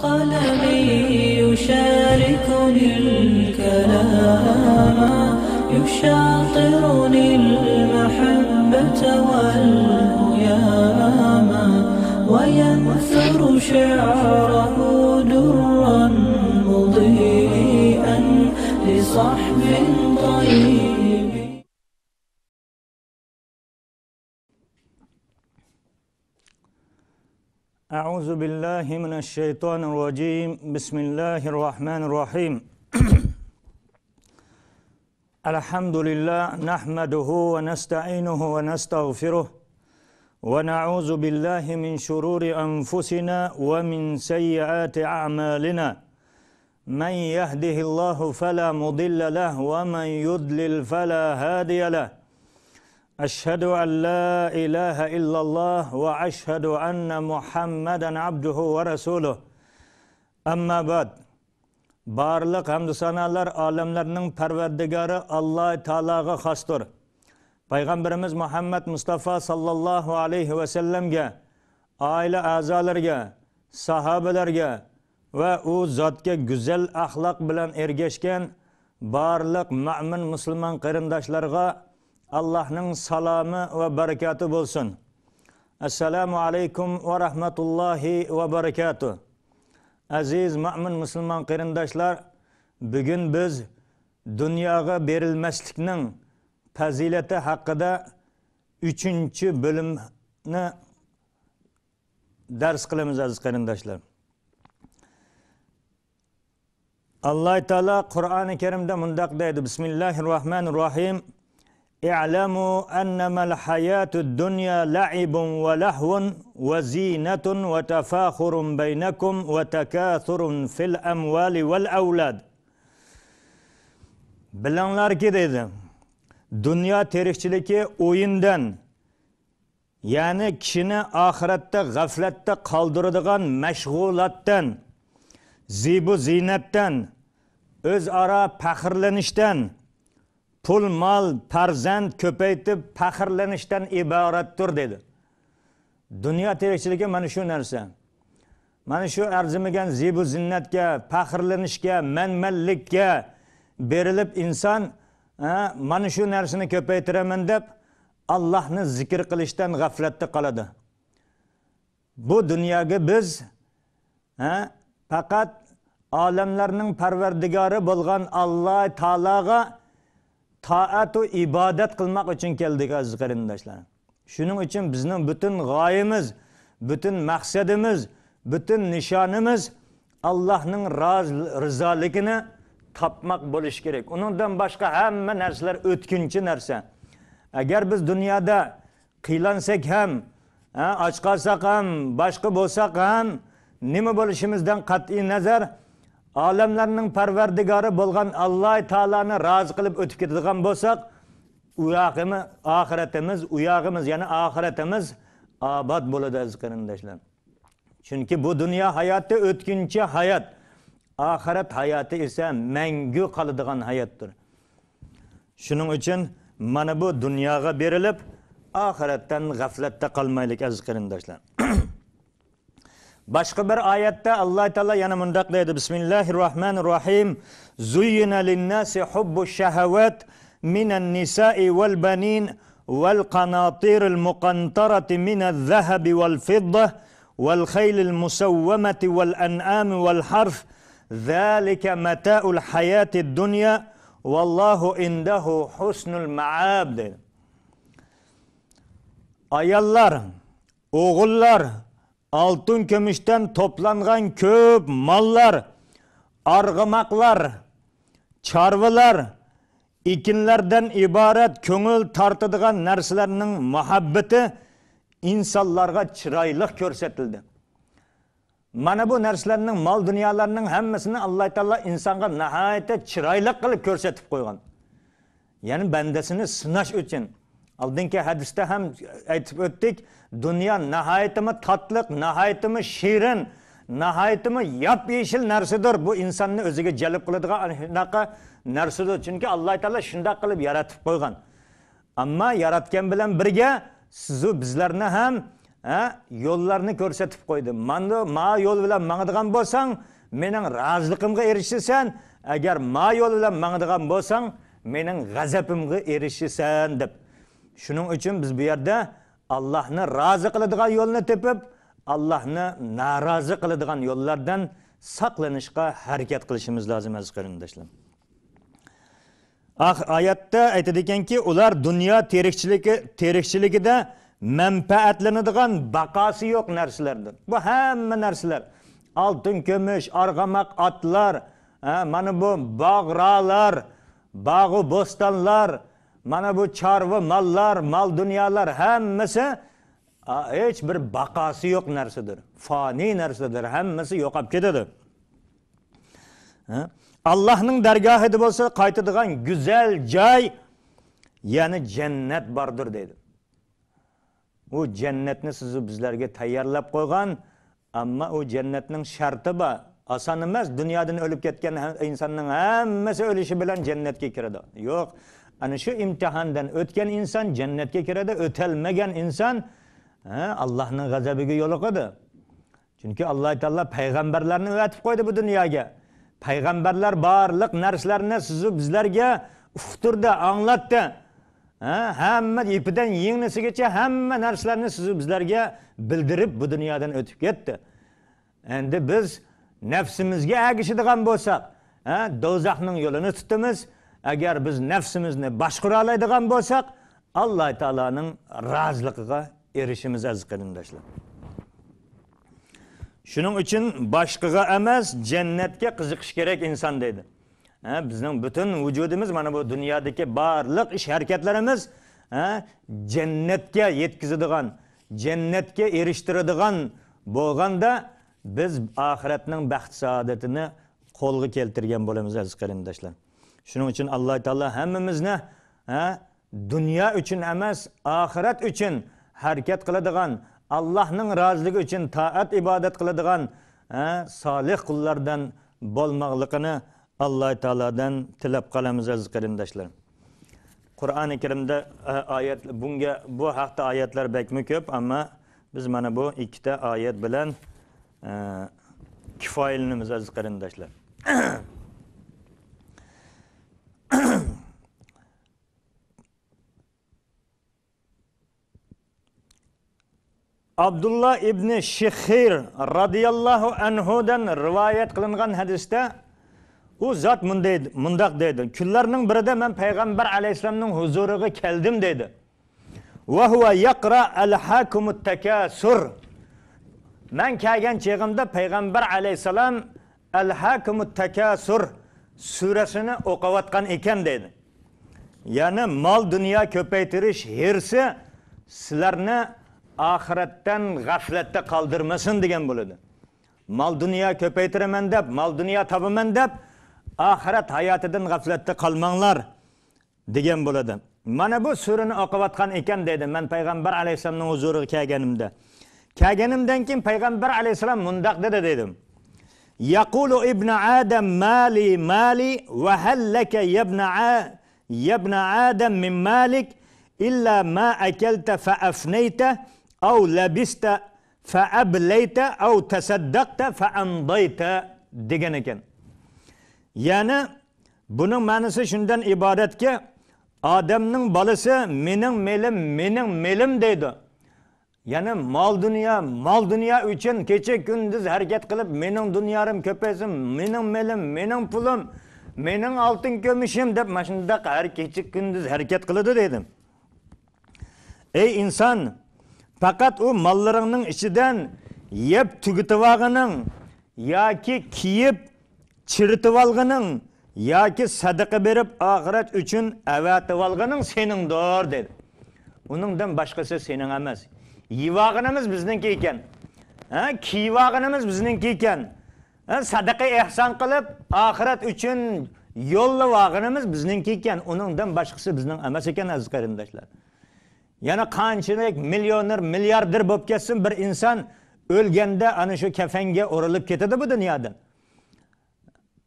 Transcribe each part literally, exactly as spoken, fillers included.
قلمي يشاركني الكلام، يشاطرني المحبة والهيام، وينثر شعره درا مضيئا لصحب طيب. أعوذ بالله من الشيطان الرجيم. بسم الله الرحمن الرحيم. الحمد لله، نحمده ونستعينه ونستغفره، ونعوذ بالله من شرور أنفسنا ومن سيئات أعمالنا. من يهده الله فلا مضل له، ومن يضلل فلا هادي له. أشهد أن لا إله إلا الله، وأشهد أن محمدا عبده ورسوله. أما بعد. بارلىق ھەمدۇ سانالار ئالەملەرنىڭ پەرۋەردىگارى ئاللاھ تائالاغا خاستۇر. پەيغەمبىرىمىز مۇھەممەد مۇستافا ساللاللاھۇ ئەلەيھى ۋەسەللەمگە، ئائىلە ئەزالىرىگە، ساھابىلەرگە ۋە ئۇ زاتقا گۈزەل ئەخلاق بىلەن ئەگەشكەن بارلىق مۆمىن مۇسۇلمان قېرىنداشلارغا ئاللاھنىڭ سالامى ۋە بەرىكاتى بولسۇن. ئەسسالامۇ ئەلەيكۇم ۋە رەھمەتۇللاھى ۋە بەرىكاتۇھ. ئەزىز مۆمىن مۇسۇلمان قېرىنداشلار، بۈگۈن بىز دۇنياغا بېرىلمەسلىكنىڭ پەزىلىتى ھەققىدە ئۈچىنچى بۆلۈمنى دەرس قىلىمىز، ئەزىز قېرىنداشلار. ئاللاھ تائالا قۇرئانى كەرىمدە مۇنداق دەيدۇ، بىسمىللاھىررەھمانىررەھىم. اعلموا أنما الحياة الدنيا لعب ولهو وزينة وتفاخر بينكم وتكاثر في الأموال والأولاد. بىلىڭلاركى، دەيدۇ، دۇنيا تىرىكچىلىكى ئويۇندىن، يەنى كىشىنى ئاخىرەتتە غەفلەتتە قالدۇرىدىغان مەشغۇلاتتىن، زىبۇ زىننەتتىن، ئۆزئارا پەخىرلىنىشتىن، پۇل، مال، پەرزەنت كۆپەيتىپ پەخىرلىنىشتىن ئىبارەتتۇر، دېدى. دۇنيا تىرىكچىلىكى مانا شۇ نەرسە. مانا شۇ ئەرزىمىگەن زىبۇ زىننەتكە، پەخىرلىنىشكە، مەنمەنلىككە بېرىلىپ ئىنسان، ھە، مانا شۇ نەرسىنى كۆپەيتىرەمەن دەپ، ئاللاھنى زىكىر قىلىشتىن غەفلەتتە قالىدۇ. بۇ دۇنياغا بىز، ھە، پەقەت ئالەملەرنىڭ پەرۋەردىگارى بولغان ئاللاھ تائالاغا تائەتۇ ئىبادەت قىلماق ئۈچۈن كەلدۇق، ئەزىز قېرىنداشلار. شۇنىڭ ئۈچۈن بىزنىڭ پۈتۈن غايىمىز، پۈتۈن مەقسىتىمىز، پۈتۈن نىشانىمىز ئاللاھنىڭ راز-، رىزالىقىنى تاپماق بولۇشى كېرەك. ئۇنىڭدىن باشقا ھەممە نەرسىلەر ئۆتكۈنچى نەرسە. ئەگەر بىز دۇنيادا قىينالساق ھەم، ھە، ئاچ قالساق ھەم، باشقا بولساق ھەم، نېمە بولۇشىمىزدىن قەتئىي نەزەر، ئالەملەرنىڭ پەرۋەردىگارى بولغان ئاللاھ تائالانى رازى قىلىپ ئۆتۈپ كېتىدىغان بولساق، ئۇ ياقىمىز، ئاخىرىتىمىز، ئۇ ياقىمىز، يەنى ئاخىرىتىمىز ئاباد بولىدۇ، ئەزىز قېرىنداشلار. چۈنكى بۇ دۇنيا ھاياتى ئۆتكۈنچى ھايات، ئاخىرەت ھاياتى ئىسە مەڭگۈ قالىدىغان ھاياتتۇر. شۇنىڭ ئۈچۈن مانا بۇ دۇنياغا بېرىلىپ، ئاخىرەتتىن غەفلەتتە قالمايلىك، ئەزىز قېرىنداشلار. باشقا بىر ئايەتتە ئاللاھ تائالا يەنە مۇنداق دەيدۇ، بىسمىللاھىررەھمانىررەھىم. زُيِّنَ لِلنَّاسِ حُبُّ الشَّهَوَاتِ مِنَ النِّسَاءِ وَالْبَنِينَ وَالْقَنَاطِيرِ الْمُقَنْطَرَةِ مِنَ الذَّهَبِ وَالْفِضَّةِ وَالْخَيْلِ الْمُسَوَّمَةِ وَالْأَنْعَامِ وَالْحَرْثِ ذَلِكَ مَتَاعُ الْحَيَاةِ الدُّنْيَا وَاللَّهُ عِنْدَهُ حُسْنُ الْمَآبِ، دەيدۇ. ئاياللار، ئوغۇللار، ئالتۇن كۈمۈشتىن توپلانغان كۆپ ماللار، ئارغىماقلار، چارۋىلار، ئېكىنلەردىن ئىبارەت كۆڭۈل تارتىدىغان نەرسىلەرنىڭ مۇھەببىتى ئىنسانلارغا چىرايلىق كۆرسىتىلدى. مانا بۇ نەرسىلەرنىڭ، مال دۇنيالارنىڭ ھەممىسىنى ئاللاھ تائالا ئىنسانغا ناھايىتى چىرايلىق قىلىپ كۆرسىتىپ قويغان. يەنى بەندىسىنى سىناش ئۈچۈن. ئالدىنقى ھەدىستە ھەم ئېيتىپ ئۆتتۇق، دۇنيا ناھايىتىمۇ تاتلىق، ناھايىتىمۇ شېرىن، ناھايىتىمۇ ياپيېشىل نەرسىدۇر. بۇ ئىنساننى ئۆزىگە جەلپ قىلىدىغان ئانا شۇنداق نەرسىدۇر. چۈنكى ئاللاھ تائالا شۇنداق قىلىپ يارىتىپ قويغان. ئەمما ياراتقان بىلەن بىرگە سىزۇ بىزلەرنى ھەم ھە، يوللارنى كۆرسىتىپ قويدى. مانا ما يول بىلەن ماڭىدىغان بولساڭ، مېنىڭ رازىلىقىمغا ئېرىشىسەن. ئەگەر ما يول بىلەن ماڭىدىغان بولساڭ، مېنىڭ غەزىپىمگە ئېرىشىسەن، دەپ. شۇنىڭ ئۈچۈن بىز بۇ يەردە ئاللاھنى رازى قىلىدىغان يولنى تېپىپ، ئاللاھنى نارازى قىلىدىغان يوللاردىن ساقلىنىشقا ھەرىكەت قىلىشىمىز لازىم، ئەزىز قېرىنداشلار. ئاخ-، ئايەتتە ئېيتىدىكەنكى، ئۇلار دۇنيا تىرىكچىلىكى، تىرىكچىلىكىدە مەنپەئەتلىنىدىغان باقاسى يوق نەرسىلەردۇر. بۇ ھەممە نەرسىلەر، ئالتۇن، كۈمۈش، ئارغىماق ئاتلار، ھە، مانا بۇ باغ-راغلار، باغۇ بوستانلار، مانا بۇ چارۋا ماللار، مال دۇنيالار ھەممىسى، ئا، ھېچ بىر باقاسى يوق نەرسىدۇر. فانىي نەرسىدۇر، ھەممىسى يوقاپ كېتىدۇ. ھە؟ ئاللاھنىڭ دەرگاھىدا بولسا قايتىدىغان گۈزەل جاي، يەنى جەننەت باردۇر، دەيدۇ. ئۇ جەننەتنى سىزۇ بىزلەرگە تەييارلاپ قويغان، ئەمما ئۇ جەننەتنىڭ شەرتى بار. ئاسان ئەمەس، دۇنيادىن ئۆلۈپ كەتكەن ھە-، ئىنساننىڭ ھەممىسى ئۆلۈشى بىلەن جەننەتكە كىرىدۇ. يوق، ئەنە شۇ ئىمتىھاندىن ئۆتكەن ئىنسان جەننەتكە كىرىدۇ، ئۆتەلمىگەن ئىنسان، ھە، ئاللاھنىڭ غەزەبىگە يولۇقىدۇ. چۈنكى ئاللاھ تائالا پەيغەمبەرلەرنى ئەۋەتىپ قويدى بۇ دۇنياغا. پەيغەمبەرلەر بارلىق نەرسىلەرنى سىزۇ بىزلەرگە ئۇقتۇردى، ئاڭلاتتى. ھە، ھەممە يىپىدىن يىڭنىسىگىچە ھەممە نەرسىلەرنى سىزۇ بىزلەرگە بىلدۈرۈپ بۇ دۇنيادىن ئۆتۈپ كەتتى. ئەمدى بىز نەپسىمىزگە ئەگىشىدىغان بولساق، ھە، دوزاخنىڭ يولىنى تۇتىمىز. ئەگەر بىز نەپسىمىزنى باشقۇرالايدىغان بولساق، ئاللاھ تائالانىڭ رازىلىقىغا ئېرىشىمىز، ئەزىز قېرىنداشلار. شۇنىڭ ئۈچۈن باشقىغا ئەمەس، جەننەتكە قىزىقىش كېرەك ئىنسان، دەيدۇ. ھە، بىزنىڭ پۈتۈن ۋۇجۇدىمىز، مانا بۇ دۇنيادىكى بارلىق ئىش ھەرىكەتلىرىمىز، ھە، جەننەتكە يەتكۈزىدىغان، جەننەتكە ئېرىشتۈرىدىغان بولغاندا، بىز ئاخىرەتنىڭ بەخت-سائادىتىنى قولغا كەلتۈرگەن بولىمىز، ئەزىز قېرىنداشلار. شۇنىڭ ئۈچۈن ئاللاھ تائالا ھەممىمىزنى، ھە، دۇنيا ئۈچۈن ئەمەس، ئاخىرەت ئۈچۈن ھەرىكەت قىلىدىغان، ئاللاھنىڭ رازىلىقى ئۈچۈن تائەت-ئىبادەت قىلىدىغان، ھە، سالىھ قۇللاردىن بولماقلىقىنى ئاللاھ تائالادىن تىلەپ قالىمىز، ئەزىز قېرىنداشلار. قۇرئانى كەرىمدە، ئە، ئايەت، بۇنگە، بۇ ھەقتە ئايەتلەر بەكمۇ كۆپ، ئەمما بىز مانا بۇ ئىككىتە ئايەت بىلەن، ئە، كۇفايىلىنىمىز، ئەزىز قېرىنداشلار. ئابدۇللا ئىبنى شىخخىر رازىياللاھۇ ئەنھۇدىن رىۋايەت قىلىنغان ھەدىستە ئۇ زات مۇنداق، مۇنداق دەيدۇ: كۈنلەرنىڭ بىرىدە مەن پەيغەمبەر ئەلەيھىسسالامنىڭ ھۇزۇرىغا كەلدىم، دەيدۇ. وهو يقرأ ألهاكم التكاثر. مەن كەلگەن چېغىمدا پەيغەمبەر ئەلەيھىسسالام ئەلھاكۇمۇت تاكاسۇر سۈرىسىنى ئوقۇۋاتقان ئىكەن، دەيدۇ. يەنى مال دۇنيا كۆپەيتىرىش ھىرسى سىلەرنى ئاخىرەتتىن غەپلەتتە قالدۇرمىسۇن دېگەن بولىدۇ. مال دۇنيا كۆپەيتىرىمەن دەپ، مال دۇنيا تاپىمەن دەپ، ئاخىرەت ھاياتىدىن غەپلەتتە قالماڭلار دېگەن بولىدۇ. مانا بۇ سۈرىنى ئوقۇۋاتقان ئىكەن، دەيدۇ، مەن پەيغەمبەر ئەلەيھىسسالامنىڭ ھۇزۇرىغا كەلگەنىمدە. كەلگىنىمدىن كېيىن پەيغەمبەر ئەلەيھىسسالام مۇنداق دېدى، دەيدۇ. يقول ابن آدم مالي مالي وهل لك يا ابن آ-، يا ابن آدم من مالك إلا ما أكلت فأفنيت أو لبست فأبليت أو تصدقت فأمضيت، دېگەن ئىكەن. يەنى بۇنىڭ مەنىسى شۇندىن ئىبارەتكى، ئادەمنىڭ بالىسى مېنىڭ مېلىم، مېنىڭ مېلىم دەيدۇ. يەنى مال دۇنيا، مال دۇنيا ئۈچۈن كېچە كۈندۈز ھەرىكەت قىلىپ، مېنىڭ دۇنيالىرىم كۆپەيسۇن، مېنىڭ مېلىم، مېنىڭ پۇلۇم، مېنىڭ ئالتۇن كۈمۈشۈم دەپ مۇشۇنداق ھەر كېچە كۈندۈز ھەرىكەت قىلىدۇ دەيدۇ. ئەي ئىنسان، پەقەت ئۇ ماللىرىڭنىڭ ئىچىدىن يەپ تۈگىتىۋالغىنىڭ ياكى كىيىپ چىرىتىۋالغىنىڭ ياكى سەدىقە بېرىپ ئاخىرەت ئۈچۈن ئەۋەتىۋالغىنىڭ سېنىڭدۇر، دېدى. ئۇنىڭدىن باشقىسى سېنىڭ ئەمەس. يېۋالغىنىمىز بىزنىڭكى ئىكەن. ھە، كىيىۋالغىنىمىز بىزنىڭكى ئىكەن. ھە، سەدىقە ئېھسان قىلىپ، ئاخىرەت ئۈچۈن يوللىۋالغىنىمىز بىزنىڭكى ئىكەن. ئۇنىڭدىن باشقىسى بىزنىڭ ئەمەس ئىكەن، ئەزىز قېرىنداشلار. يەنە قانچىلىك مىليونېر، مىلياردېر بولۇپ كەتسۇن، بىر ئىنسان ئۆلگەندە ئانا شۇ كەفەنگە ئورىلىپ كېتىدۇ بۇ دۇنيادىن.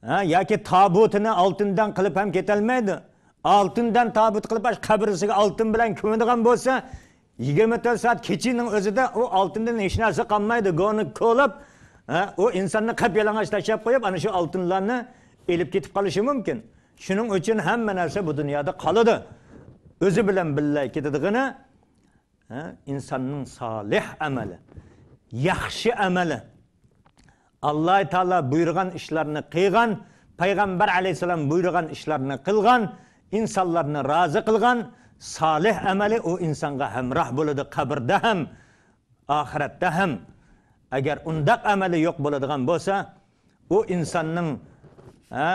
ھە، ياكى تابۇتىنى ئالتۇندىن قىلىپ ھەم كېتەلمەيدۇ. ئالتۇندىن تابۇت قىلىپ، ئاشۇ قەبرىسىگە ئالتۇن بىلەن كۆمىدىغان بولسا، يىگىرمە تۆت سائەت كېچىنىڭ ئۆزىدە ئۇ ئالتۇندىن ھېچ نەرسە قالمايدۇ. گونى كولاپ، ھە، ئۇ ئىنساننى قەپ يالىڭاچ تاشلاپ قويۇپ، ئەنە شۇ ئالتۇنلارنى ئېلىپ كېتىپ قالىشى مۇمكىن. شۇنىڭ ئۈچۈن ھەممە نەرسە بۇ دۇنيادا قالىدۇ. ئۆزى بىلەن بىللە كېتىدىغىنى، ھە، ئىنساننىڭ سالىھ ئەمەلى، ياخشى ئەمەلى. ئاللاھ تائالا بۇيرۇغان ئىشلارنى قىلغان، پەيغەمبەر ئەلەيھىسسالام بۇيرۇغان ئىشلارنى قىلغان، ئىنسانلارنى رازى قىلغان سالىھ ئەمەلى ئۇ ئىنسانغا ھەمراھ بولىدۇ، قەبرىدە ھەم، ئاخىرەتتە ھەم. ئەگەر ئۇنداق ئەمەلى يوق بولىدىغان بولسا، ئۇ ئىنساننىڭ، ھە،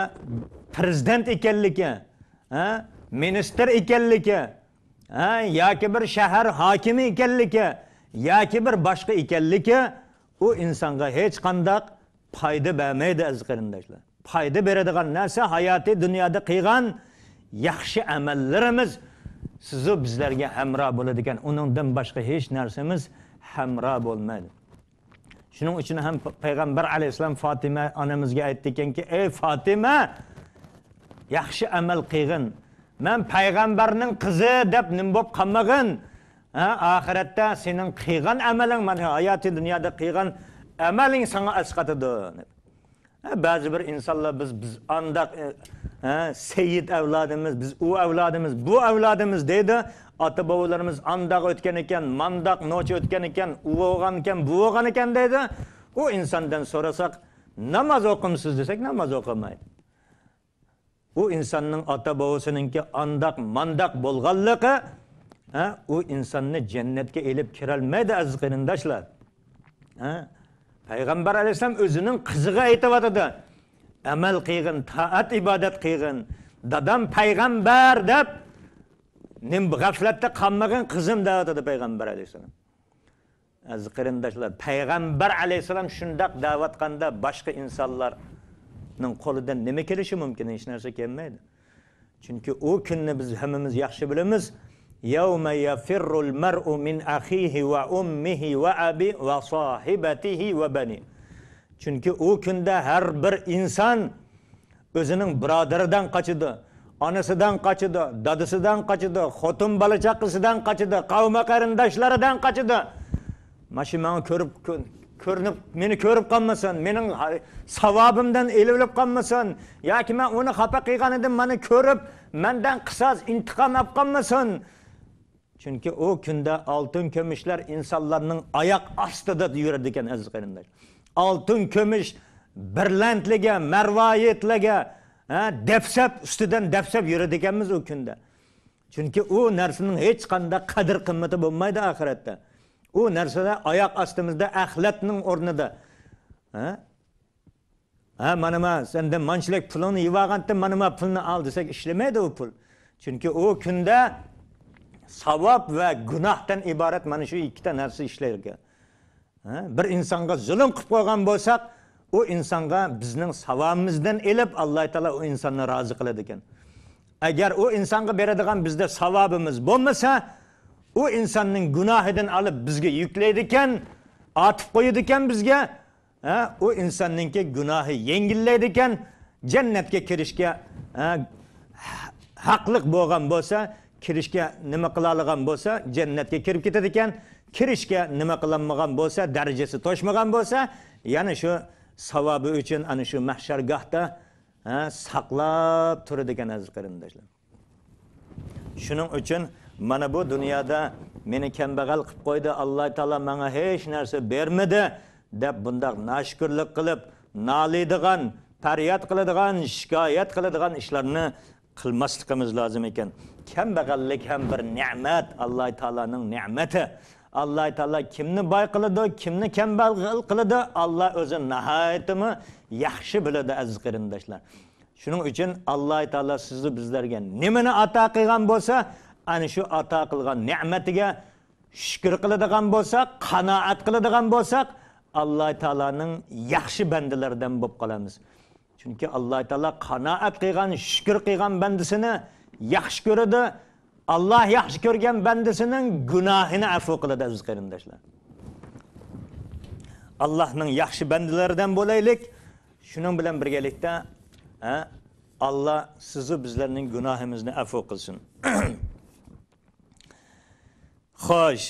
پرېزىدېنت ئىكەنلىكى، ھە، مىنىستىر ئىكەنلىكى، ھە، ياكى بىر شەھەر ھاكىمى ئىكەنلىكى، ياكى بىر باشقا ئىكەنلىكى، ئۇ ئىنسانغا ھېچقانداق پايدا بەرمەيدۇ، ئەزىز قېرىنداشلار. پايدا بېرىدىغان نەرسە ھاياتىي دۇنيادا قىلغان ياخشى ئەمەللىرىمىز سىزۇ بىزلەرگە ھەمراھ بولىدىكەن، ئۇنىڭدىن باشقا ھېچ نەرسىمىز ھەمراھ بولمايدۇ. شۇنىڭ ئۈچۈن ھەم پەيغەمبەر ئەلەيھىسسالام فاتىمە ئانىمىزگە ئېيتتىكەنكى، ئەي فاتىمە، ياخشى ئەمەل قىلغىن. مەن پەيغەمبەرنىڭ قىزى دەپ نېمە بولۇپ قالمىغىن. ھە، ئاخىرەتتە سېنىڭ قىلغان ئەمەلىڭ، مانا ھاياتىي دۇنيادا قىلغان ئەمەلىڭ ساڭا ئەسقاتىدۇ. ھە، بەزى بىر ئىنسانلار بىز، بىز ئانداق، ھە، سېيىت ئەۋلادىمىز، بىز ئۇ ئەۋلادىمىز، بۇ ئەۋلادىمىز دەيدۇ. ئاتا بوۋىلىرىمىز ئانداق ئۆتكەن ئىكەن، مانداق نوچى ئۆتكەن ئىكەن، ئۇ بولغان ئىكەن، بۇ بولغان ئىكەن دەيدۇ. ئۇ ئىنساندىن سورىساق، ناماز ئوقۇمسىز دېسەك، ناماز ئوقۇمايدۇ. ئۇ ئىنساننىڭ ئاتا بوۋىسىنىڭكى ئانداق مانداق بولغانلىقى، ھە، ئۇ ئىنساننى جەننەتكە ئېلىپ كىرەلمەيدۇ، ئەزىز قېرىنداشلار. ھە؟ پەيغەمبەر ئەلەيھىسسالام ئۆزىنىڭ قىزىغا ئېيتىۋاتىدۇ، ئەمەل قىلغىن، تائەت ئىبادەت قىلغىن، دادام پەيغەمبەر دەپ، نېمە غەپلەتتە قالمىغىن قىزىم دەۋاتىدۇ پەيغەمبەر ئەلەيھىسسالام. ئەزىز قېرىنداشلار، پەيغەمبەر ئەلەيھىسسالام شۇنداق دەۋاتقاندا باشقا ئىنسانلارنىڭ قولىدىن نېمە كېلىشى مۇمكىن؟ ھېچ نەرسە كەلمەيدۇ. چۈنكى ئۇ كۈننى بىز ھەممىمىز ياخشى بىلىمىز. يَوْمَ يَفِرُّ الْمَرْءُ مِنْ أَخِيهِ وَأُمِّهِ وَأَبِيهِ وَصَاحِبَتِهِ وَبَنِيهِ. چۈنكى ئۇ كۈندە ھەر بىر ئىنسان ئۆزىنىڭ بۇرادىرىدىن قاچىدۇ، ئانىسىدىن قاچىدۇ، دادىسىدىن قاچىدۇ، خوتۇن بالا چاقىسىدىن قاچىدۇ، قەۋمى قېرىنداشلىرىدىن قاچىدۇ. ماشۇ ماڭا كۆرۈپ، كۆ-، كۆرۈنۈپ، مېنى كۆرۈپ قالمىسۇن، مېنىڭ ھا-، ساۋابىمدىن ئېلىۋېلىپ قالمىسۇن، ياكى مەن ئۇنى خاپا قىلغانىدىم، مانا كۆرۈپ، مەندىن قىساس، ئىنتىقام ئاپ قالمىسۇن. چۈنكى ئۇ كۈندە ئالتۇن كۈمۈشلەر ئىنسانلارنىڭ ئاياق ئاستىدا يۈرىدىكەن، ئەزىز قېرىنداش. ئالتۇن كۈمۈش بىرلەنتلىگە، مەرۋايىتلىگە، ھە، دەپسەپ، ئۈستىدىن دەپسەپ يۈرىدىكەنمىز ئۇ كۈندە. چۈنكى ئۇ نەرسىنىڭ ھېچقانداق قەدىر-قىممىتى بولمايدۇ ئاخىرەتتە. ئۇ نەرسىلەر ئاياق ئاستىمىزدا ئەخلەتنىڭ ئورنىدا. ھە؟ ھە، مانا ما، سەندىن مانچىلىك پۇلۇڭنى يېۋالغانتىم، مانا ما پۇلنى ئال دېسەك، ئىشلىمەيدۇ ئۇ پۇل. چۈنكى ئۇ كۈندە ساۋاب ۋە گۇناھتىن ئىبارەت مانا شۇ ئىككىتا نەرسە ئىشلەيدىكەن. ھە، بىر ئىنسانغا زۇلۇم قىلىپ قويغان بولساق، ئۇ ئىنسانغا بىزنىڭ ساۋابىمىزدىن ئېلىپ، ئاللاھ تائالا ئۇ ئىنساننى رازى قىلىدىكەن. ئەگەر ئۇ ئىنسانغا بېرىدىغان بىزدە ساۋابىمىز بولمىسا، ئۇ ئىنساننىڭ گۇناھىدىن ئېلىپ بىزگە يۈكلەيدىكەن، ئارتىپ قويىدىكەن بىزگە. ھە، ئۇ ئىنساننىڭكى گۇناھى يەڭگىللەيدىكەن، جەننەتكە كىرىشكە، ھە، ھەقلىق بولغان بولسا، كىرىشكە نېمە قىلالىغان بولسا، جەننەتكە كىرىپ كېتىدىكەن، كىرىشكە نېمە قىلالمىغان بولسا، دەرىجىسى توشمىغان بولسا، يەنە شۇ ساۋابى ئۈچۈن ئەنە شۇ مەھشەرگاھتا، ھە، ساقلاپ تۇرىدىكەن، ئەزىز قېرىنداشلار. شۇنىڭ ئۈچۈن مانا بۇ دۇنيادا مېنى كەمبەغەل قىلىپ قويدى، ئاللاھ تائالا ماڭا ھېچ نەرسە بەرمىدى دەپ بۇنداق ناشۈكۈرلۈك قىلىپ، نالىيدىغان، پەرياد قىلىدىغان، شىكايەت قىلىدىغان ئىشلارنى قىلماسلىقىمىز لازىم ئىكەن. كەمبەغەللىك ھەم بىر نېمەت، ئاللاھ تائالانىڭ نېمىتى. ئاللاھ تائالا كىمنى باي قىلىدۇ، كىمنى كەمبەغەل قىلىدۇ، ئاللاھ ئۆزى ناھايىتىمۇ ياخشى بىلىدۇ، ئەزىز قېرىنداشلار. شۇنىڭ ئۈچۈن ئاللاھ تائالا سىزنى بىزلەرگە نېمىنى ئاتا قىلغان بولسا، ئەنە شۇ ئاتا قىلغان نېمىتىگە شۈكۈر قىلىدىغان بولساق، قانائەت قىلىدىغان بولساق، ئاللاھ تائالانىڭ ياخشى بەندىلىرىدىن بولۇپ قالىمىز. چۈنكى ئاللاھ تائالا قانائەت قىلغان، شۈكۈر قىلغان بەندىسىنى ياخشى كۆرىدۇ. ئاللاھ ياخشى كۆرگەن بەندىسىنىڭ گۇناھىنى ئەپۇ قىلىدۇ، ئەزىز قېرىنداشلار. ئاللاھنىڭ ياخشى بەندىلىرىدىن بولايلىك. شۇنىڭ بىلەن بىرگىلىكتە، ھە، ئاللاھ سىزۇ بىزلەرنىڭ گۇناھىمىزنى ئەپۇ قىلسۇن. خوش.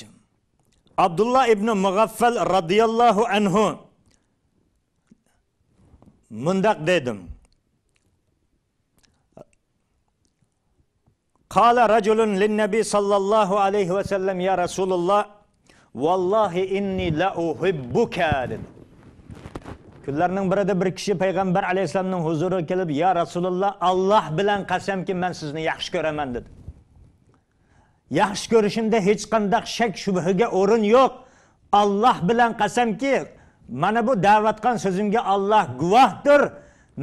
ئابدۇللا ئىبنى مۇغەففەل رازىياللاھۇ ئەنھۇ مۇنداق دېدى. قال رجل للنبي صلى الله عليه وسلم: يا رسول الله، والله إني لأحبك، دېدى. كۈنلەرنىڭ بىرىدە بىر كىشى پەيغەمبەر ئەلەيھىسسالامنىڭ ھۇزۇرىغا كېلىپ: يا رەسۇلاللا، ئاللاھ بىلەن قەسەمكى، مەن سىزنى ياخشى كۆرىمەن، دېدى. ياخشى كۆرۈشۈمدە ھېچقانداق شەك شۈبھىگە ئورۇن يوق. ئاللاھ بىلەن قەسەمكى، مانا بۇ دەۋاتقان سۆزۈمگە ئاللاھ گۇۋاھتۇر.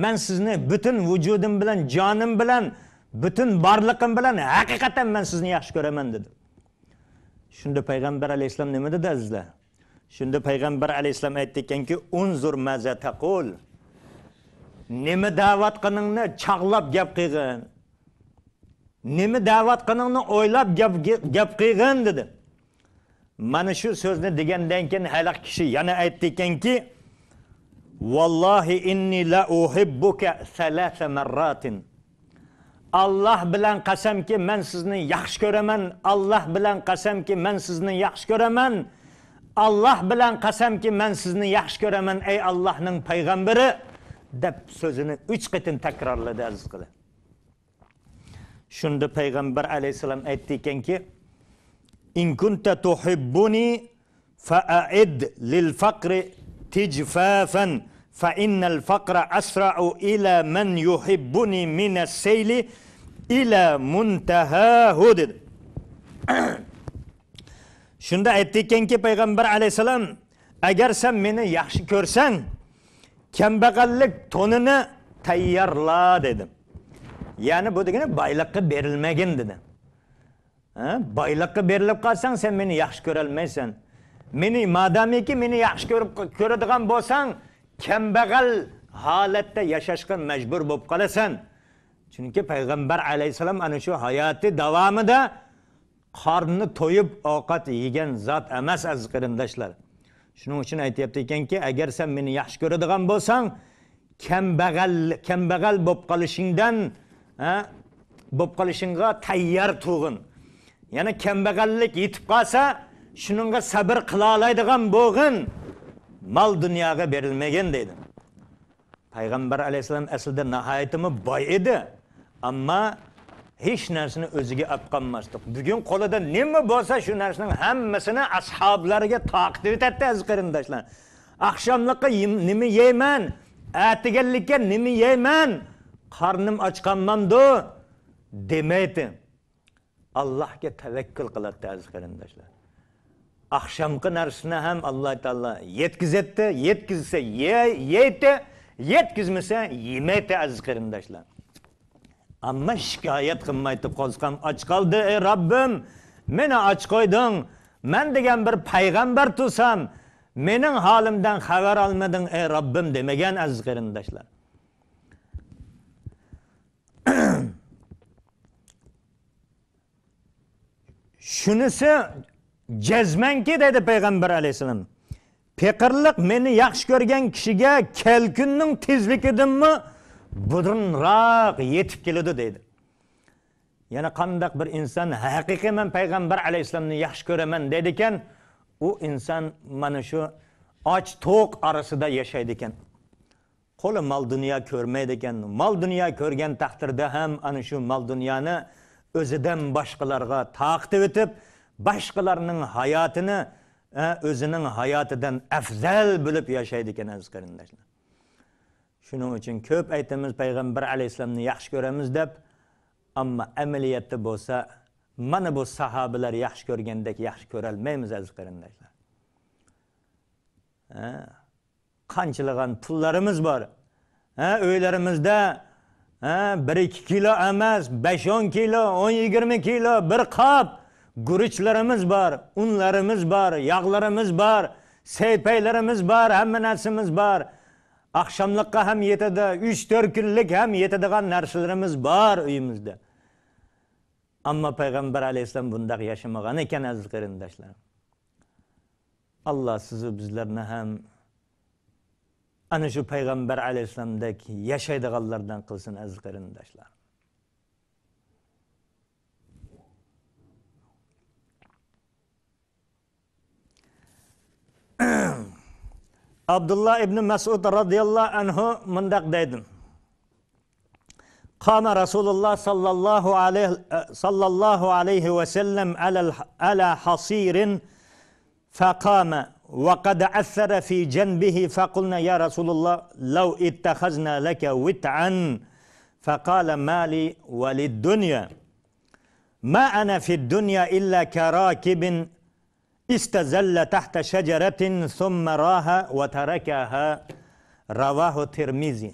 مەن سىزنى پۈتۈن ۋۇجۇدۇم بىلەن، جانىم بىلەن، پۈتۈن بارلىقىم بىلەن ھەقىقەتەن مەن سىزنى ياخشى كۆرىمەن، دېدى. شۇندا پەيغەمبەر ئەلەيھىسسالام نېمە دېدى، ئەزىزلەر؟ شۇندا پەيغەمبەر ئەلەيھىسسالام ئېيتتىكەنكى، انظر ماذا تقول. نېمە دەۋاتقىنىڭنى چاغلاپ گەپ قىلغىن. نېمە دەۋاتقىنىڭنى ئويلاپ گەپ، گەپ قىلغىن، دېدى. مانا شۇ سۆزنى دېگەندىن كېيىن ھېلىقى كىشى يەنە ئېيتتىكەنكى، والله إني لأحبك ثلاث مرات. ئاللاھ بىلەن قەسەمكى، مەن سىزنى ياخشى كۆرىمەن، ئاللاھ بىلەن قەسەمكى، مەن سىزنى ياخشى كۆرىمەن، ئاللاھ بىلەن قەسەمكى، مەن سىزنى ياخشى كۆرىمەن، ئەي ئاللاھنىڭ پەيغەمبىرى، دەپ سۆزىنى ئۈچ قېتىم تەكرارلىدى، ئەزىز قېرىنداشلار. شۇندا پەيغەمبەر ئەلەيھىسسالام ئېيتتىكەنكى، إن كنت تحبني فأعد للفقر تجفافا، فإن الفقر أسرع إلى من يحبني من السيل إلى منتهاه، دېدى. شۇندا ئېيتتىكەنكى پەيغەمبەر ئەلەيھىسسالام، ئەگەر سەن مېنى ياخشى كۆرسەڭ، كەمبەغەللىك تونىنى تەييارلا، دېدى. يەنى بۇ دېگىنى بايلىققا بېرىلمىگىن، دېدى. ھە؟ بايلىققا بېرىلىپ قالساڭ، سەن مېنى ياخشى كۆرەلمەيسەن. مېنى، مادامىكى مېنى ياخشى كۆرۈپ، كۆرىدىغان بولساڭ، كەمبەغەل ھالەتتە ياشاشقا مەجبۇر بولۇپ قالىسەن. چۈنكى پەيغەمبەر ئەلەيھىسسالام ئەنە شۇ ھاياتى داۋامىدا قارنى تويۇپ ئوقەت يېگەن زات ئەمەس، ئەزىز قېرىنداشلار. شۇنىڭ ئۈچۈن ئېيتىۋېتىپتىكەنكى، ئەگەر سەن مېنى ياخشى كۆرىدىغان بولساڭ، كەمبەغەل، كەمبەغەل بولۇپ قالىشىڭدىن، ھە، بولۇپ قالىشىڭغا تەييار تۇرغىن. يەنى كەمبەغەللىك يېتىپ قالسا، شۇنىڭغا سەبىر قىلالايدىغان بولغىن. مال دۇنياغا بېرىلمىگىن، دەيدۇ. پەيغەمبەر ئەلەيھىسسالام ئەسلىدە ناھايىتىمۇ باي ئىدى، ئەمما ھېچ نەرسىنى ئۆزىگە ئەپ قالماستۇق. بۈگۈن قولىدا نېمە بولسا، شۇ نەرسىنىڭ ھەممىسىنى ئەسھابلارغا تارقىتىۋېتەتتى، ئەزىز قېرىنداشلار. ئاخشاملىققا يېم-، نېمە يەيمەن، ئەتىگەنلىككە نېمە يەيمەن، قارنىم ئاچ قالمامدۇ دېمەيتتى. ئاللاھقا تەۋەككۈل قىلاتتى، ئەزىز قېرىنداشلار. ئاخشامقى نەرسىنى ھەم ئاللا تائالا يەتكۈزەتتى، يەتكۈزسە يەي-، يەيتتى، يەتكۈزمىسە يېمەيتتى، ئەزىز قېرىنداشلار. ئەمما شىكايەت قىلمايتتى، قورسىقىم ئاچ قالدى، ئەي رەببىم، مېنى ئاچ قويدۇڭ، مەن دېگەن بىر پەيغەمبەر تۇرسام، مېنىڭ ھالىمدىن خەۋەر ئالمىدىڭ، ئەي رەببىم، دېمىگەن، ئەزىز قېرىنداشلار. شۇنىسى جەزمەنكى، دەيدۇ پەيغەمبەر ئەلەيھىسسالام، پېقىرلىق مېنى ياخشى كۆرگەن كىشىگە كەلكۈننىڭ تېزلىكىدىنمۇ بۇرۇنراق يېتىپ كېلىدۇ، دەيدۇ. يەنى قانداق بىر ئىنسان ھەقىقىي مەن پەيغەمبەر ئەلەيھىسسالامنى ياخشى كۆرىمەن دەيدىكەن، ئۇ ئىنسان مانا شۇ ئاچ توق ئارىسىدا ياشايدىكەن. قولى مال دۇنيا كۆرمەيدىكەن. مال دۇنيا كۆرگەن تەقدىردە ھەم ئانا شۇ مال دۇنيانى ئۆزىدىن باشقىلارغا تارقىتىۋېتىپ، باشقىلارنىڭ ھاياتىنى، ئە، ئۆزىنىڭ ھاياتىدىن ئەفزەل بىلىپ ياشايدىكەن، ئەزىز قېرىنداشلار. شۇنىڭ ئۈچۈن كۆپ ئېيتىمىز، پەيغەمبەر ئەلەيھىسسالامنى ياخشى كۆرىمىز دەپ، ئەمما ئەمەلىيەتتە بولسا مانا بۇ ساھابىلەر ياخشى كۆرگەندەك ياخشى كۆرەلمەيمىز، ئەزىز قېرىنداشلار. ھە؟ قانچىلىغان پۇللىرىمىز بار. ھە، ئۆيلىرىمىزدە، ھە، بىر ئىككى كىلو ئەمەس، بەش ئون كىلو، ئون يىگىرمە كىلو، بىر قاپ گۈرۈچلىرىمىز بار، ئۇنلىرىمىز بار، ياغلىرىمىز بار، سەيپەيلىرىمىز بار، ھەممە نەرسىمىز بار. ئاخشاملىققا ھەم يېتىدۇ، ئۈچ تۆت كۈنلۈك ھەم يېتىدىغان نەرسىلىرىمىز بار ئۆيىمىزدە. ئەمما پەيغەمبەر ئەلەيھىسسالام بۇنداق ياشىمىغان ئىكەن، ئەزىز قېرىنداشلار. ئاللا سىزۇ بىزلەرنى ھەم ئەنە شۇ پەيغەمبەر ئەلەيھىسسالامدەك ياشايدىغانلاردىن قىلسۇن، ئەزىز قېرىنداشلار. ئابدۇللا ئىبنى مەسئۇد رازىياللاھۇ ئەنھۇ مۇنداق دەيدۇ: قام رسول الله صلى الله عليه، صلى الله عليه وسلم على ال-، على حصير فقام وقد أثر في جنبه فقلنا: يا رسول الله، لو اتخذنا لك وتعا. فقال: ما لي وللدنيا؟ ما أنا في الدنيا إلا كراكب استظل تحت شجرة ثم راح وتركها. رواه الترمذي.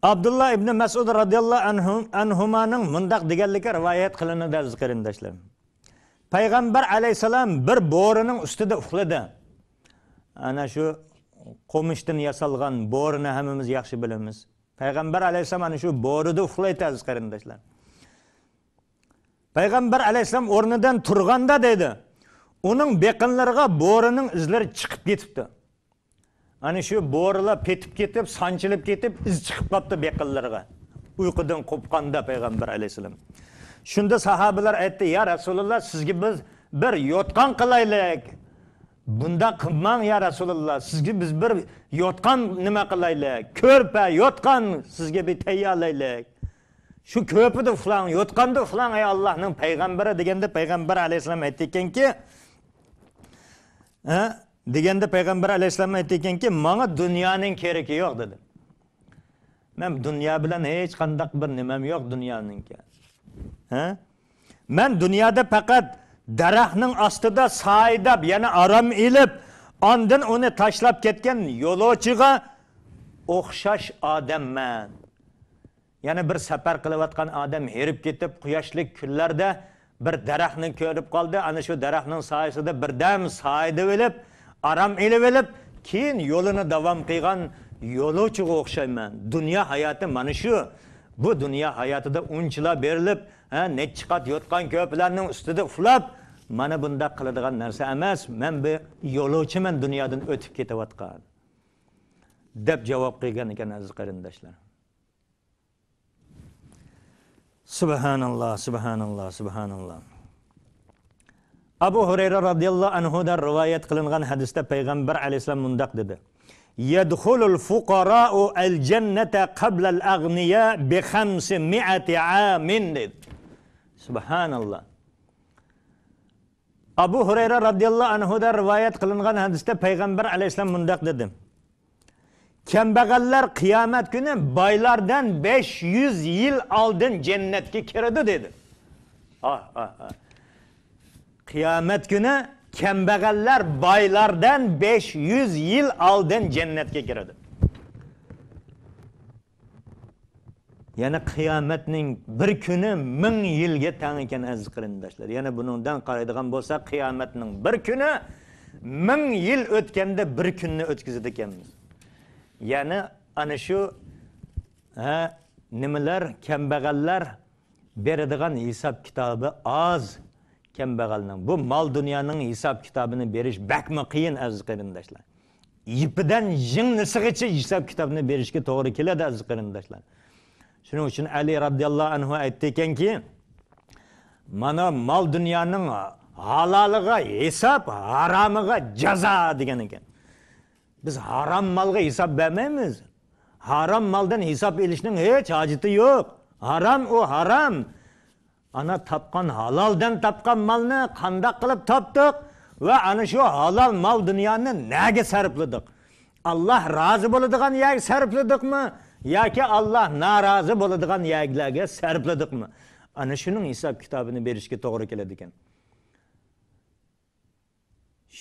ئابدۇللا ئىبنى مەسئۇد رازىياللاھۇ ئەنھۇ، ئەنھۇمانىڭ مۇنداق دېگەنلىكى رىۋايەت قىلىنىدۇ، ئەزىز قېرىنداشلار. پەيغەمبەر ئەلەيھىسسالام بىر بورىنىڭ ئۈستىدە ئۇخلىدى. ئەنە شۇ قومۇشتىن ياسالغان بورىنى ھەممىمىز ياخشى بىلىمىز. پەيغەمبەر ئەلەيھىسسالام ئەنە شۇ بورىدا ئۇخلايتتى، ئەزىز قېرىنداشلار. پەيغەمبەر ئەلەيھىسسالام ئورنىدىن تۇرغاندا دەيدۇ، ئۇنىڭ بېقىنلىرىغا بورىنىڭ ئىزلىرى چىقىپ كېتىپتۇ. ئەنە شۇ بورىلار پېتىپ كېتىپ، سانچىلىپ كېتىپ، ئىز چىقىپ قاپتۇ بېقىنلىرىغا. ئۇيقۇدىن قوپقاندا پەيغەمبەر ئەلەيھىسسالام. شۇندا ساھابىلار ئېيتتى: يا رەسۇلاللا، سىزگە بىز بىر يوتقان قىلايلىق. بۇنداق قىلماڭ، يا رەسۇلاللا، سىزگە بىز بىر يوتقان نېمە قىلايلىق؟ كۆرپە، يوتقان سىزگە بىر تەييارلايلىق. شۇ كۆرپىدە ئۇخلاڭ، يوتقاندا ئۇخلاڭ، ئەي ئاللاھنىڭ پەيغەمبىرى، دېگەندە پەيغەمبەر ئەلەيھىسسالام ئېيتتىكەنكى، ھە؟ دېگەندە پەيغەمبەر ئەلەيھىسسالام ئېيتتىكەنكى، ماڭا دۇنيانىڭ كېرىكى يوق، دېدى. مەن دۇنيا بىلەن ھېچقانداق بىر نېمەم يوق دۇنيانىڭكى. ھە؟ مەن دۇنيادا پەقەت دەرەخنىڭ ئاستىدا سايىداپ، يەنە ئارام ئېلىپ، ئاندىن ئۇنى تاشلاپ كەتكەن يولۇچىغا ئوخشاش ئادەممەن. يەنە بىر سەپەر قىلىۋاتقان ئادەم ھېرىپ كېتىپ، قۇياشلىق كۈنلەردە بىر دەرەخنى كۆرۈپ قالدى. ئەنە شۇ دەرەخنىڭ سايىسىدا بىردەم سايىدىۋېلىپ، ئارام ئېلىۋېلىپ، كېيىن يولىنى داۋام قىلغان يولۇچىغا ئوخشايمەن. دۇنيا ھاياتى مانا شۇ. بۇ دۇنيا ھاياتىدا ئۇنچىلا بېرىلىپ، ھە، نەچچە قات يوتقان كۆرپىلەرنىڭ ئۈستىدە ئۇخلاپ، مانا بۇنداق قىلىدىغان نەرسە ئەمەس. مەن بىر يولۇچىمەن دۇنيادىن ئۆتۈپ كېتىۋاتقان، دەپ جاۋاب قىلغان ئىكەن، ئەزىز قېرىنداشلار. سۇبھاناللا، سۇبھاناللا، سۇبھاناللا. ئەبۇ ھۇرەيرە رازىياللاھۇ ئەنھۇدىن رىۋايەت قىلىنغان ھەدىستە پەيغەمبەر ئەلەيھىسسالام مۇنداق دېدى: يدخل الفقراء الجنة قبل الأغنياء بخمسمائة عام، دېدى. سۇبھاناللا. ئەبۇ ھۇرەيرە رازىياللاھۇ ئەنھۇدىن رىۋايەت قىلىنغان ھەدىستە پەيغەمبەر ئەلەيھىسسالام مۇنداق دېدى: كەمبەغەللەر قىيامەت كۈنى بايلاردىن بەش يۈز يىل ئالدىن جەننەتكە كىرىدۇ، دېدى. ئاھ، ئاھ، ئاھ. قىيامەت كۈنى كەمبەغەللەر بايلاردىن بەش يۈز يىل ئالدىن جەننەتكە كىرىدۇ. يەنى قىيامەتنىڭ بىر كۈنى مىڭ يىلغا تەڭ ئىكەن، ئەزىز قېرىنداشلار. يەنى بۇنىڭدىن قارايدىغان بولساق، قىيامەتنىڭ بىر كۈنى مىڭ يىل ئۆتكەندە بىر كۈننى ئۆتكۈزىدىكەنمىز. يەنى ئەنە شۇ، ھە، نېمىلەر، كەمبەغەللەر بېرىدىغان ھېساب كىتابى ئاز كەمبەغەلنىڭ. بۇ مال دۇنيانىڭ ھېساب كىتابىنى بېرىش بەكمۇ قىيىن، ئەزىز قېرىنداشلار. يىپىدىن يىڭنىسىغىچە ھېساب كىتابنى بېرىشكە توغرا كېلىدۇ، ئەزىز قېرىنداشلار. شۇنىڭ ئۈچۈن ئەلى رازىياللاھۇ ئەنھۇ ئېيتتىكەنكى، مانا مال دۇنيانىڭ ھالالىغا ھېساب، ھارامىغا جازا، دېگەن ئىكەن. بىز ھارام مالغا ھېساب بەرمەيمىز. ھارام مالدىن ھېساب ئېلىشنىڭ ھېچ ھاجىتى يوق. ھارام ئۇ ھارام. ئانا تاپقان، ھالالدىن تاپقان مالنى قانداق قىلىپ تاپتۇق ۋە ئەنە شۇ ھالال مال دۇنيانى نەگە سەرپلىدۇق؟ ئاللاھ رازى بولىدىغان يەرگە سەرپلىدۇقمۇ ياكى ئاللاھ نارازى بولىدىغان يەرلەرگە سەرپلىدۇقمۇ؟ ئەنە شۇنىڭ ھېساب كىتابىنى بېرىشكە توغرا كېلىدىكەن.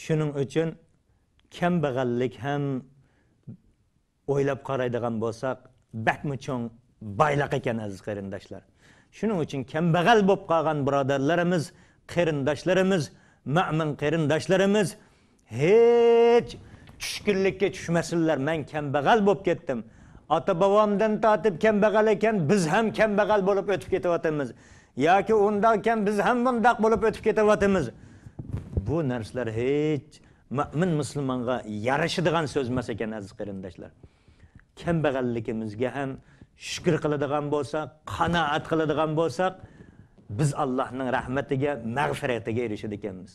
شۇنىڭ ئۈچۈن كەمبەغەللىك ھەم ئويلاپ قارايدىغان بولساق، بەكمۇ چوڭ بايلىق ئىكەن، ئەزىز قېرىنداشلار. شۇنىڭ ئۈچۈن كەمبەغەل بولۇپ قالغان بۇرادەرلىرىمىز، قېرىنداشلىرىمىز، مۆمىن قېرىنداشلىرىمىز ھېچ چۈشكۈنلۈككە چۈشمەسۇنلار، مەن كەمبەغەل بولۇپ كەتتىم. ئاتا-بوۋامدىن تارتىپ كەمبەغەل ئىكەن، بىز ھەم كەمبەغەل بولۇپ ئۆتۈپ كېتىۋاتىمىز. ياكى ئۇنداقكەن، بىز ھەم مۇنداق بولۇپ ئۆتۈپ كېتىۋاتىمىز. بۇ نەرسىلەر ھېچ مۆمىن مۇسۇلمانغا يارىشىدىغان سۆز ئەمەس ئىكەن، ئەزىز قېرىنداشلار. كەمبەغەللىكىمىزگە ھەم شۈكۈر قىلىدىغان بولساق، قانائەت قىلىدىغان بولساق، بىز ئاللاھنىڭ رەھمىتىگە، مەغپىرىتىگە ئېرىشىدىكەنمىز.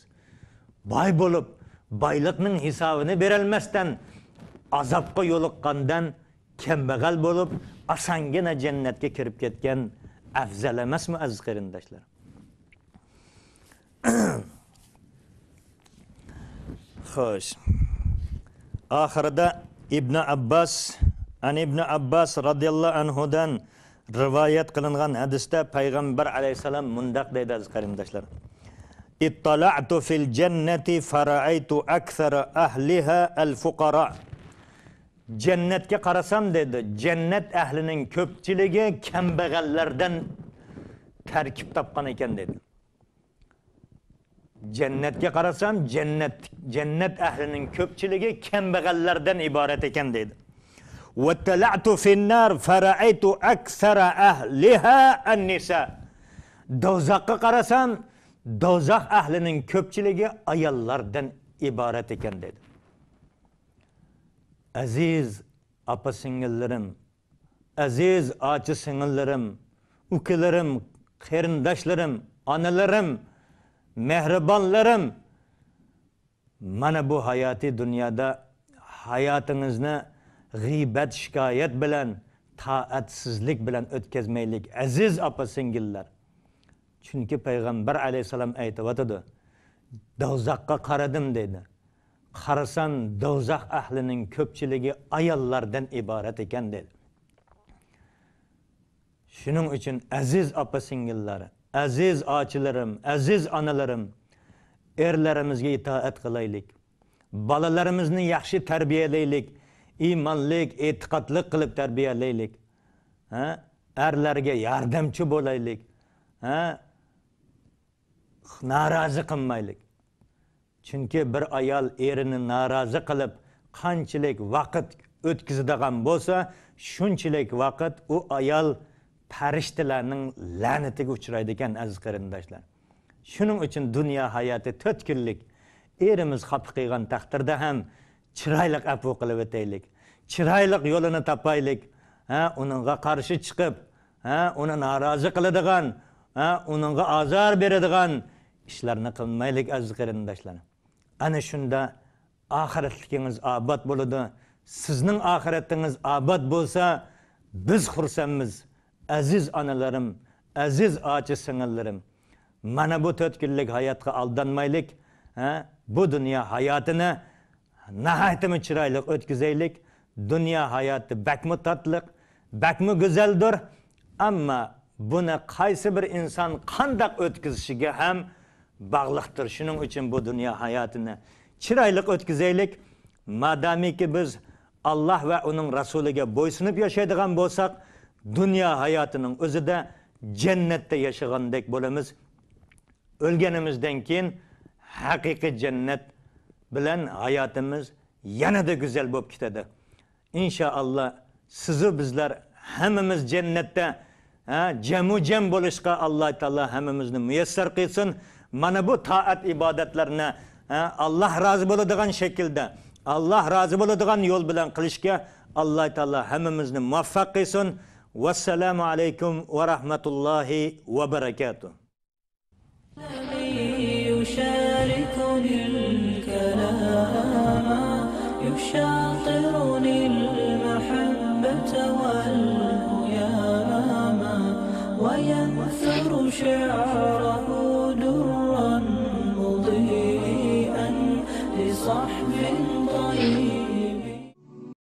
باي بولۇپ، بايلىقنىڭ ھېسابىنى بېرەلمەستىن، ئازابقا يولۇققاندىن كەمبەغەل بولۇپ، ئاسانگىنە جەننەتكە كىرىپ كەتكەن ئەۋزەل ئەمەسمۇ، ئەزىز قېرىنداشلار؟ خوش. ئاخىرىدا ئىبنى ئابباس، ئەن ئىبنى ئابباس رازىياللاھۇ ئەنھۇدىن رىۋايەت قىلىنغان ھەدىستە پەيغەمبەر ئەلەيھىسسالام مۇنداق دەيدۇ، ئەزىز قېرىنداشلار: «ئىتتالەئتۇ فىل جەننەتى فەرەئەيتۇ ئەكسەرە ئەھلىھا ئەل فۇقارا.» جەننەتكە قارىسام، دېدى، جەننەت ئەھلىنىڭ كۆپچىلىكى كەمبەغەللەردىن تەركىب تاپقان ئىكەن، دېدى. جەننەتكە قارىسام، جەننەت، جەننەت ئەھلىنىڭ كۆپچىلىكى كەمبەغەللەردىن ئىبارەت ئىكەن، دېدى. «ۋەتتەلەئتۇ فىننار فەرەئەيتۇ ئەكسەرە ئەھلىھا ئەننىسا.» دوزاخقا قارىسام، دوزاخ ئەھلىنىڭ كۆپچىلىكى ئاياللاردىن ئىبارەت ئىكەن، دېدى. ئەزىز ئاپا-سىڭىللىرىم، ئەزىز ئاچا-سىڭىللىرىم، ئۇكىلىرىم، قېرىنداشلىرىم، ئانىلىرىم، مېھرىبانلىرىم، مانا بۇ ھاياتىي دۇنيادا ھاياتىڭىزنى غىيبەت، شىكايەت بىلەن، تائەتسىزلىك بىلەن ئۆتكۈزمەيلىك، ئەزىز ئاپا-سىڭىللار. چۈنكى پەيغەمبەر ئەلەيھىسسالام ئېيتىۋاتىدۇ، «دوزاخقا قارىدىم» دېدى. «قارىسام، دوزاخ ئەھلىنىڭ كۆپچىلىكى ئاياللاردىن ئىبارەت ئىكەن» دېدى. شۇنىڭ ئۈچۈن ئەزىز ئاپا-سىڭىللار، ئەزىز ئاچىلىرىم، ئەزىز ئانىلىرىم، ئەرلىرىمىزگە ئىتائەت قىلايلىك. بالىلىرىمىزنى ياخشى تەربىيەلەيلىك، ئىمانلىق، ئېتىقادلىق قىلىپ تەربىيەلەيلىك. ھە؟ ئەرلەرگە ياردەمچى بولايلىق. ھە؟ نارازى قىلمايلىق. چۈنكى بىر ئايال ئېرىنى نارازى قىلىپ، قانچىلىك ۋاقىت ئۆتكۈزىدىغان بولسا، شۇنچىلىك ۋاقىت ئۇ ئايال پەرىشتىلەرنىڭ لەنىتىگە ئۇچرايدىكەن، ئەزىز قېرىنداشلار. شۇنىڭ ئۈچۈن دۇنيا ھاياتى تۆت كۈنلۈك. ئېرىمىز خاپا قىلغان تەقدىردە ھەم چىرايلىق ئەپۇ قىلىۋېتەيلىك. چىرايلىق يولىنى تاپايلىق. ھە، ئۇنىڭغا قارشى چىقىپ، ھە، ئۇنى نارازى قىلىدىغان، ھە، ئۇنىڭغا ئازار بېرىدىغان ئىشلارنى قىلمايلىق، ئەزىز قېرىنداشلار. ئەنە شۇندا ئاخىرەتلىكىڭىز ئاباد بولىدۇ. سىزنىڭ ئاخىرىتىڭىز ئاباد بولسا، بىز خۇرسەنمىز، ئەزىز ئانىلىرىم، ئەزىز ئاچا-سىڭىللىرىم. مانا بۇ تۆت كۈنلۈك ھاياتقا ئالدانمايلىق، ھە؟ بۇ دۇنيا ھاياتىنى ناھايىتىمۇ چىرايلىق ئۆتكۈزەيلىك. دۇنيا ھاياتى بەكمۇ تاتلىق، بەكمۇ گۈزەلدۇر. ئەمما بۇنى قايسى بىر ئىنسان قانداق ئۆتكۈزۈشىگە ھەم باغلىقتۇر. شۇنىڭ ئۈچۈن بۇ دۇنيا ھاياتىنى چىرايلىق ئۆتكۈزەيلىك. مادامىكى بىز ئاللاھ ۋە ئۇنىڭ رەسۇلىگە بويسۇنۇپ ياشايدىغان بولساق، دۇنيا ھاياتىنىڭ ئۆزىدە جەننەتتە ياشىغاندەك بولىمىز. ئۆلگىنىمىزدىن كېيىن ھەقىقىي جەننەت بىلەن ھاياتىمىز يەنىدە گۈزەل بولۇپ كېتىدۇ. ئىنشائاللا، سىزۇ بىزلەر ھەممىمىز جەننەتتە، ھە، جەمۇ جەم بولۇشقا ئاللاھ تائالا ھەممىمىزنى مۇيەسسەر قىلسۇن. مانا بۇ تائەت ئىبادەتلەرنى، ھە، ئاللاھ رازى بولىدىغان شەكىلدە، ئاللاھ رازى بولىدىغان يول بىلەن قىلىشقا ئاللاھ تائالا ھەممىمىزنى مۇۋەففەق قىلسۇن. ۋەسسالامۇ ئەلەيكۇم ۋە رەھمەتۇللاھى ۋە بەرەكاتۇھ. يشاركني الكلام، يشاطرني المحبة والهيام، وينثر شعره